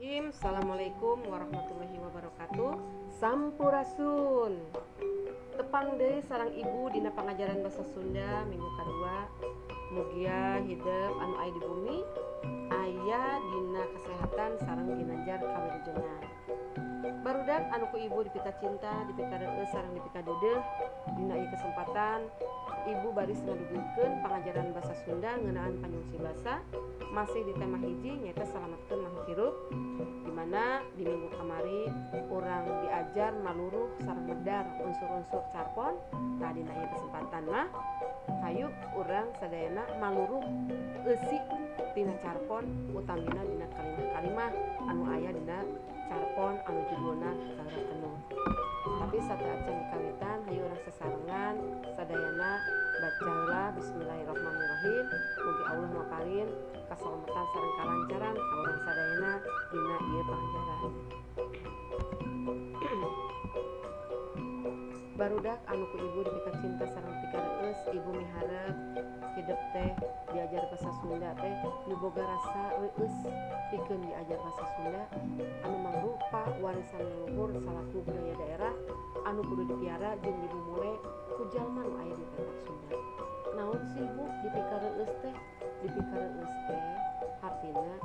Assalamualaikum warahmatullahi wabarakatuh. Sampurasun. Tepang deui sareng Ibu dina pangajaran bahasa Sunda minggu kadua. Mugia hidep anu aya di bumi aya dina kesehatan sareng ginanjar kawilujengan. Barudak anu ku Ibu dipika cinta, dipika reueus sareng dipika deudeuh. Dina ieu kesempatan Ibu baris ngadugikeun pangajaran bahasa Sunda ngeunaan panyungsi basa, masih di tema hiji, nyaeta salametkeun makhluk hirup, dimana di minggu kamari urang diajar maluruh sareng medar unsur-unsur carpon. Tah, dina ieu kesempatan mah hayu urang sadayana maluruh eusi tina carpon, utamina dina kalimah-kalimah anu aya dina carpon anu judulna Kaheura Kenur. Tapi sateuacan dikawitan, hayu urang sasarengan sadayana baca heula bismillahirrahmanirrahim. Mugi Allah maparin kasalamatan sareng kalancaran ka urang sadayana dina ieu pangajaran. Barudak anu ku Ibu dipika cinta sareng dipika reueus, Ibu miharep hidep teh diajar bahasa Sunda teh nu boga rasa reueus pikeun diajar bahasa Sunda anu mangrupa warisan leluhur salaku budaya daerah anu kudu dipiara jeung dimumule ku jalma nu aya di Tatar Sunda. Naon sih, Bu, dipika reueus teh? Dipika reueus teh hartina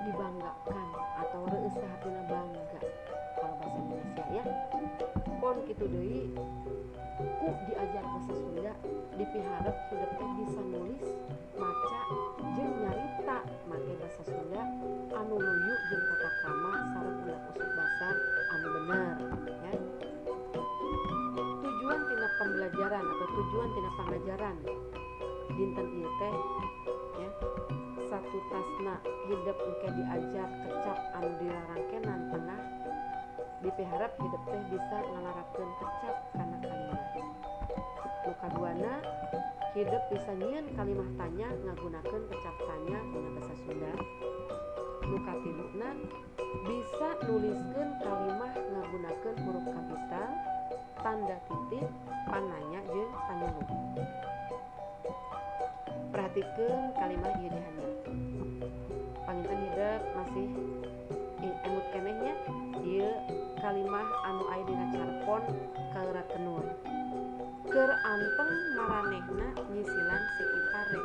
dibanggakan atau reueus teh hartina bangga kalau bahasa Indonesia ya. Pon kitu deui, ku diajar bahasa Sunda dipiharep hidep teh bisa nulis, maca jeung nyarita make bahasa Sunda anu luyu jeung tata krama sareng undak usuk basa anu bener ya. Tujuan tina pembelajaran atau tujuan tina pangajaran dinten ieu teh ya, satu tasna hidep engke diajar kecap anu dirarangkenan tengah, dipiharep hidep teh bisa ngalarapkeun kecap kana kalimah. Nu kaduana, hidep bisa nyieun kalimah tanya ngagunakeun kecap tanya dina bahasa Sunda. Nu katiluna, bisa nuliskeun kalimah ngagunakeun huruf kapital, tanda titik, pananya jeung panyuluh. Perhatikeun kalimah ieu di handap. Panginten hidep masih emut keneh nya, ieu kalimah anu aya dina carpon Kaheura Kenur. Keur anteng maranehna nyisilan si ipare,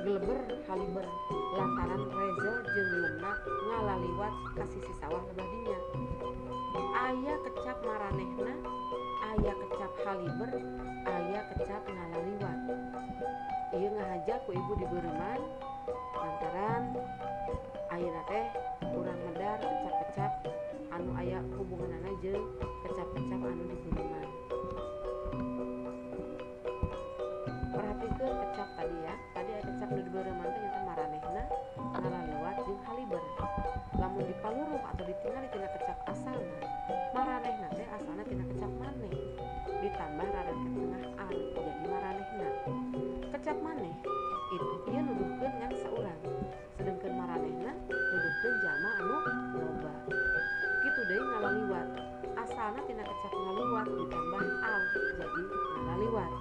geleber haliber lantaran Rezel jeung Yumna ngalaliwat ka sisi sawah lebah dinya. Aya kecap maranehna, aya kecap haliber, aya kecap ngalaliwat. Ieu ngahaja ku Ibu dibeureman lantaran ayeuna teh urang medar kecap-kecap anu aya hubunganana jeung kecap-kecap anu dibeureman. Perhatikeun kecap tadi ya. Tadi aya kecap nu dibeureman teh nyaeta maranehna, ngalaliwat jeung haliber. Lamun dipaluruh atau ditingali tina kecap asalna, maranehna teh asalna tina kecap maneh ditambah rarangken tengah ar jadi maranehna. Kecap maneh itu ieu nuduhkeun ngan saurang, sedengkeun maranehna nuduhkeun jalma anu loba. Kitu deui ngalaliwat, asalna tina kecap ngaliwat ditambah al jadi ngalaliwat.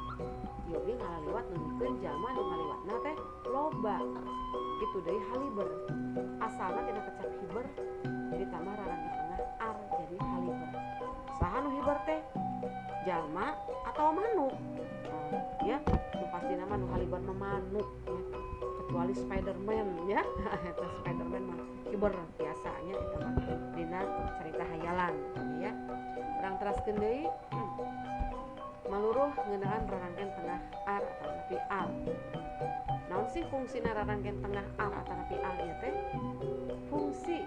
Ieu ge ngalaliwat nuduhkeun jalma anu ngaliwatna teh loba. Kitu deui haliber, asalna tina kecap hiber ditambah rarangken tengah ar jadi haliber. Saha nu hiber teh? Jalma atau manuk? Ya, nu pastina mah nu haliber mah manuk ya. Kecuali Spiderman ya. Eta Spiderman mah hiber biasanya, eta mah dina cerita hayalan ya. Urang teraskeun deui maluruh ngeunaan rarangken tengah ar atau napi al. Naon sih fungsina rarangken tengah ar atau napi al ieu teh? Fungsi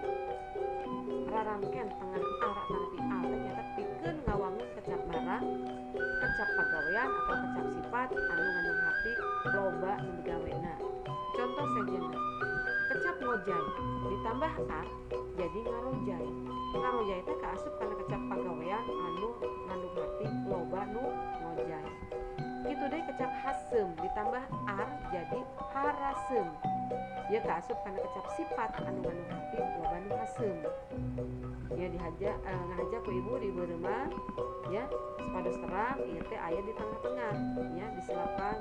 rarangken tengah ar atau napi al teh nyaeta pikeun ngawangun kecap barang, kecap pagawean atau kecap sifat anu ngandung harti loba nu digawena. Contoh sejenna, kecap ngojay ditambah ar jadi ngarojay. Ngarojay teh kaasup kana kecap pagawean anu ngandung harti loba nu ngojay. Kitu deui kecap haseum ditambah ar jadi haraseum. Ieu kaasup kana kecap sifat anu ngandung harti loba nu haseum. Ya dihaja, ngahaja ku Ibu dibeureman ya, supados terang ieu teh aya di tengah-tengah ya, disilapan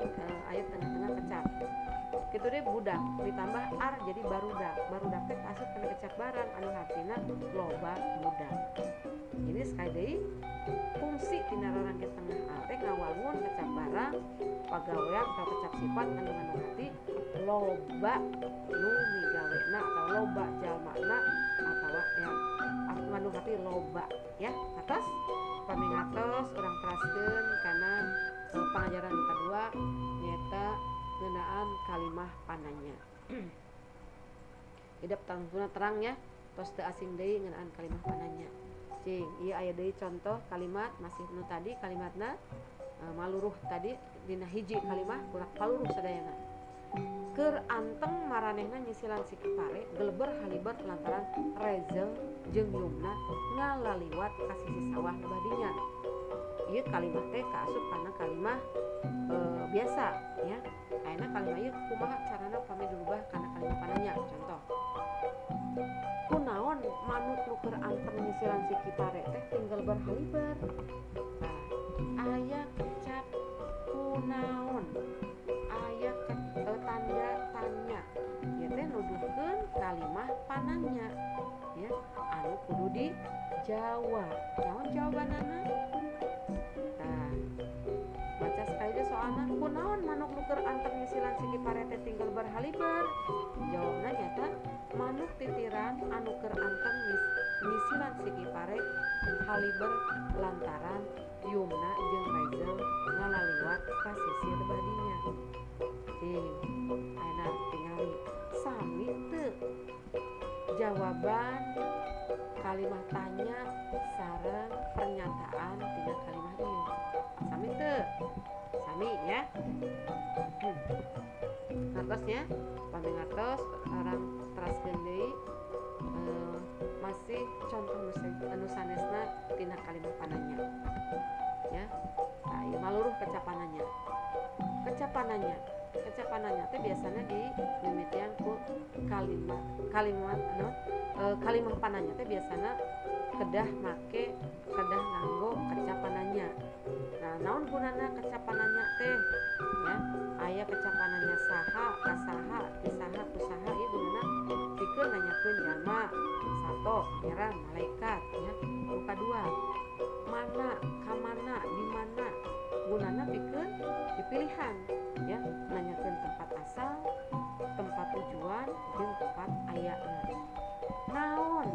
aya tengah-tengah kecap. Kitu deh budak ditambah ar jadi barudak. Barudak teh asup kana kecap barang anu hartina loba budak. Ini sekali deui fungsi tina rarangken tengah a teh ngawangun kecap barang, pagawean atau kecap sifat anu ngandung arti loba nu migawena atau loba jalmana atawa ya ngandung arti loba ya. Atas pami ngatos urang teraskeun kana pangajaran nu kadua nyaeta ngeunaan kalimah pananya. Hidep tangtuna terang ya, tos teu asing deui ngeunaan kalimah pananya. Cing, ieu aya deui contoh kalimat masih nu tadi kalimatna maluruh tadi dina hiji kalimah kurang paluruh sadayana. Keur anteng maranehna nyisilan siki pare geleber haliber lantaran Rezel jeung Yumna ngalaliwat ka sisi sawah nu badinya. Ieu kalimat teh kaasup kana kalimah biasa ya. Ayeuna kalimah ieu kumaha carana pami dirubah kana kalimah pananya? Contoh, kunaon manuk nu keur anteng nyisilan siki pare teh tinggal berhaliber. Nah, aya kecap kunaon, aya tanda tanya ieu teh nuduhkeun kalimah pananya ya, anu kudu dijawab. Naon jawabanana? Nah, baca sekali deui soalna, kunaon manuk nu keur anteng nyisilan siki pare teh tinggal berhaliber? Jawabna nyata manuk titiran anu keur anteng nyisilan siki pare haliber lantaran Yumna jeung Rezel ngalaliwat ka sisi badinya. Cing, ayeuna tingali sami teu jawaban kalimah tanya sareng pernyataan tina kalimah ieu. Sami teu? Sami ya. Ngartos nya, pami ngartos urang teraskeun deui masih contoh anu sanesna tina kalimah pananya. Ya. Nah, ieu maluruh kecapananya. Kecapananya. Kecapananya teh biasanya dimimitian ku kalimat kalimat anu kalimah pananya teh biasana kedah make kedah nganggo kecapananya. Nah, naon gunana kecapananya teh ya? Aya kecapananya saha, kasaha, tisaha, kusaha ieu gunana pikeun nanyakeun jalma, sato, nyerang, malaikat ya. Nu kadua, mana, ka mana, di mana gunana pikeun dipilihan ya, nanyakeun tempat asal, tempat tujuan, jeung tempat ayana. Naon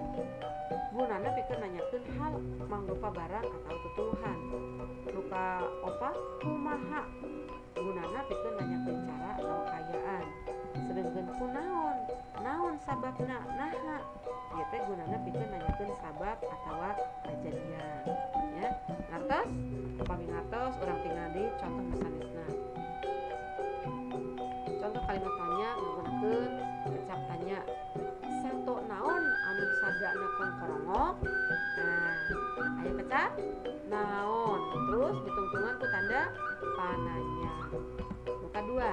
gunana pikeun nanyakeun hal mangrupa barang atau tutuwuhan. Nu kaopat, kumaha gunana pikeun nanyakeun cara atau kaayaan. Sedengkeun kunaon, naon sababna, naha ieu teh gunana pikeun nanyakeun sabab atawa kajadian ya. Ngartos? Upami ngartos urang tingal deui contoh nu sanesna. Contoh kalimat tanya ngagunakeun kecap tanya. Sato naon anu disadana kongkorongok? Nah, aya kecap naon terus ditungtungan ku tanda pananya. Nu kadua,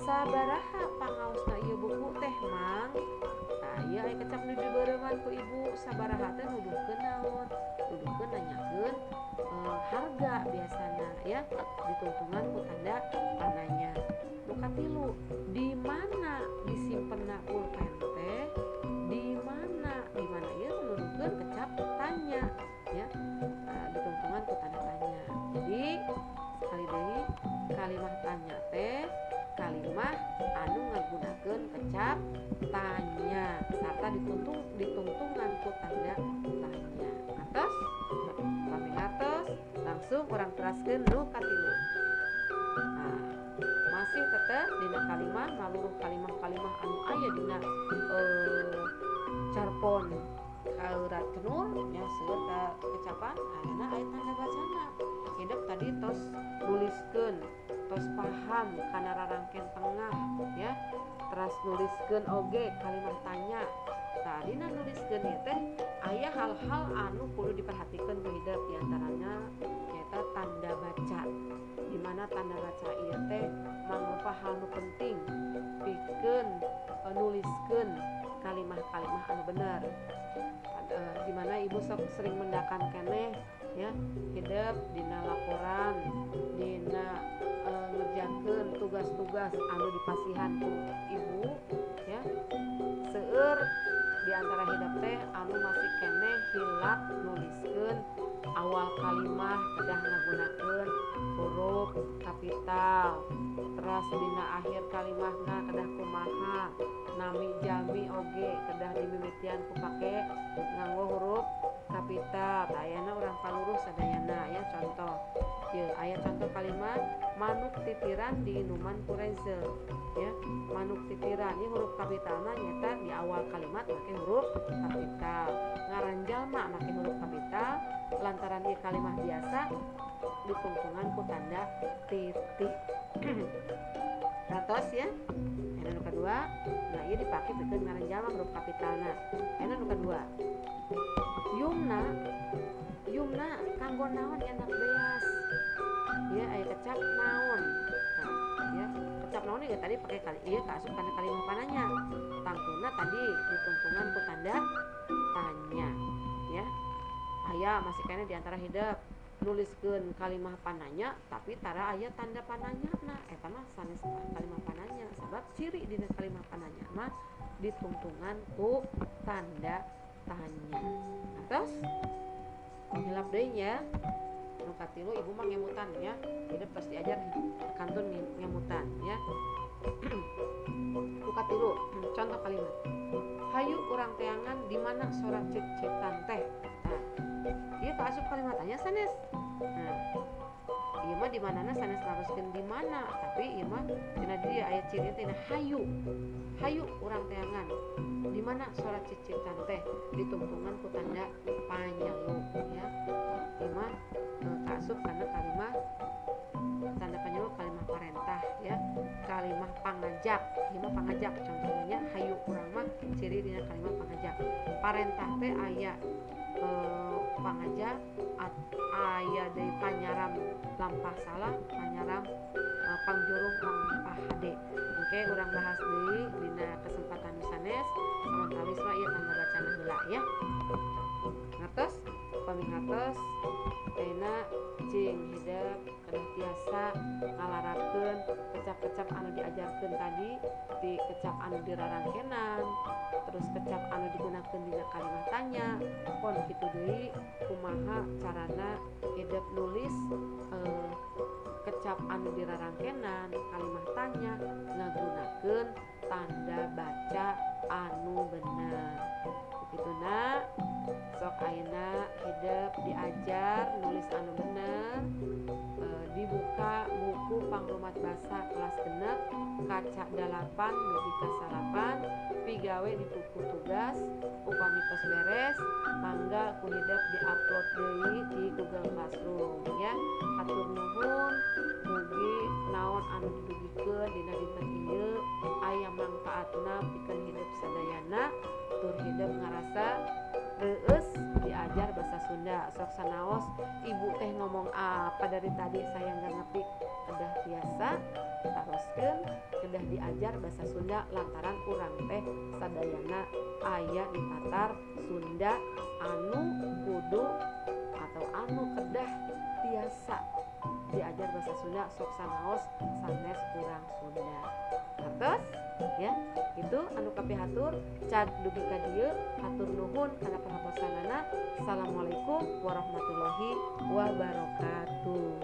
sabaraha pangaosna ieu buku teh mang? Nah, ieu aya kecap nu dibeureman ku ibu. Sabaraha teh nuduhkeun naon? Nuduhkeun nanyakeun harga biasana ya, ditungtungan ku tanda pananya. Nu katilu, di mana disimpenna pulpen teh? Di mana? Di mana ieu nuduhkeun kecap tanya ya, ditungtungan ku tanda tanya. Jadi sekali deui kalimah tanya teh kalimah anu ngagunakeun kecap tanya sarta ditungtungan ku tanda tanya. Ngartos? Pami ngartos langsung urang teraskeun nu katilu. Nah, masih tetep dina kalimah maluruh kalimah-kalimah anu aya dina carpon kaurat kenur ya, seueur ka kecapan ayeuna aya tanda bacana. Hidep tadi tos nuliskeun, tos paham kana rarangken tengah ya, teras nuliskeun oge kalimah tanya. Tah dina nuliskeun ieu teh aya hal-hal anu kudu diperhatikeun ku hidep, diantaranya nyaeta tanda baca. Di mana tanda baca ieu teh mangrupa hal nu penting pikeun nuliskeun kalimah-kalimah anu bener. Di mana ibu sok sering mendakan keneh ya, hidep dina laporan, dina ngerjakeun tugas-tugas anu dipasihan ku ibu ya. Seueur di antara hidep teh anu masih keneh hilap nuliskeun awal kalimah kedah ngagunakeun huruf kapital, teras dina akhir kalimahna kedah kumaha, nami jami oge kedah dimimitian ku pake nganggo huruf kapital. Tah ayana urang paluruh sadayana ya. Contoh ieu aya contoh kalimat manuk titiran diinuman ku Reza ya. Manuk titiran ieu huruf kapitalna nyaeta di awal kalimat make huruf kapital, ngaran jalma make huruf kapital lantaran ieu kalimah biasa ditungtungan ku tanda titik. Ratos ya. Anu nu kadua, nah ieu dipake pikeun ngaran jalma huruf kapitalna. Anu nu kadua, Yumna, Yumna kanggo naon nyandak beas ya, aya kecap naon. Nah, ya kecap naon ieu tadi pake kali ieu kaasup kana kalimah pananya, tangtuna tadi ditungtungan ku tanda tanya ya. Aya masih keneh di antara hidep nuliskeun kalimah pananya tapi tara aya tanda pananya, nah eta mah sanes kalimah pananya sabab ciri dina kalimah pananya mah ditungtungan ku tanda tanya. Atos hilap deui nya. Nu katilu ibu mah ngemutan ya, hidep tos diajar kantun ngemutan ya. Nu katilu contoh kalimat hayu urang teangan di mana sora cit-citan teh. Nah, ieu kaasup kalimat tanya sanes. Nah, ieu mah di manana sanes naroskeun di mana, tapi ieu mah tina dieu aya ciri tina hayu. Hayu urang teangan di mana sora cit-citan teh ditungtungan ku tanda panyeluk ya. Ieu mah kaasup kana kalimah tanda panyeluk kalimah parentah ya, kalimah pangajak. Ieu mah pangajak contohnya hayu urang mah ciri dina kalimah pangajak. Parentah teh aya pangajak, aya deui panyaram lampah salah, panyaram pangjurung lampah hade. Engke urang bahas deui dina kesempatan nu sanes. Samentawis mah ieu tanda bacana heula ya. Ngartos? Pami ngartos ayeuna cing hidep kedah tiasa ngalarapkeun kecap-kecap anu diajarkeun tadi, di kecap anu dirarangkenan, terus kecap anu digunakeun dina kalimah tanya, pon kitu deui kumaha carana hidep nulis kecap anu dirarangkenan kalimah tanya ngagunakeun tanda baca anu bener. Kituna sok ayeuna hidep diajar nulis anu bener, dibuka buku pangrumat basa kelas 6 kaca 8 dugi ka 9 pigawe di buku tugas. Upami tos beres mangga ku hidep diupload deui di Google Classroom ya. Hatur nuhun, mugi naon anu didugikeun dina dinten ieu aya mangpaatna pikeun hidep sadayana, tur hidep ngarasa reueus diajar bahasa Sunda. Sok sanaos ibu teh ngomong apa dari tadi saya nggak ngerti, kedah tiasa taroskeun, kedah diajar bahasa Sunda lantaran urang teh sadayana aya di tatar Sunda anu kudu atau anu kedah tiasa diajar bahasa Sunda. Sok sanaos sanes urang Sunda. Ngartos ya, itu anu kapihatur cag dugi ka dieu. Hatur nuhun kana perhatosanana. Assalamualaikum warahmatullahi wabarakatuh.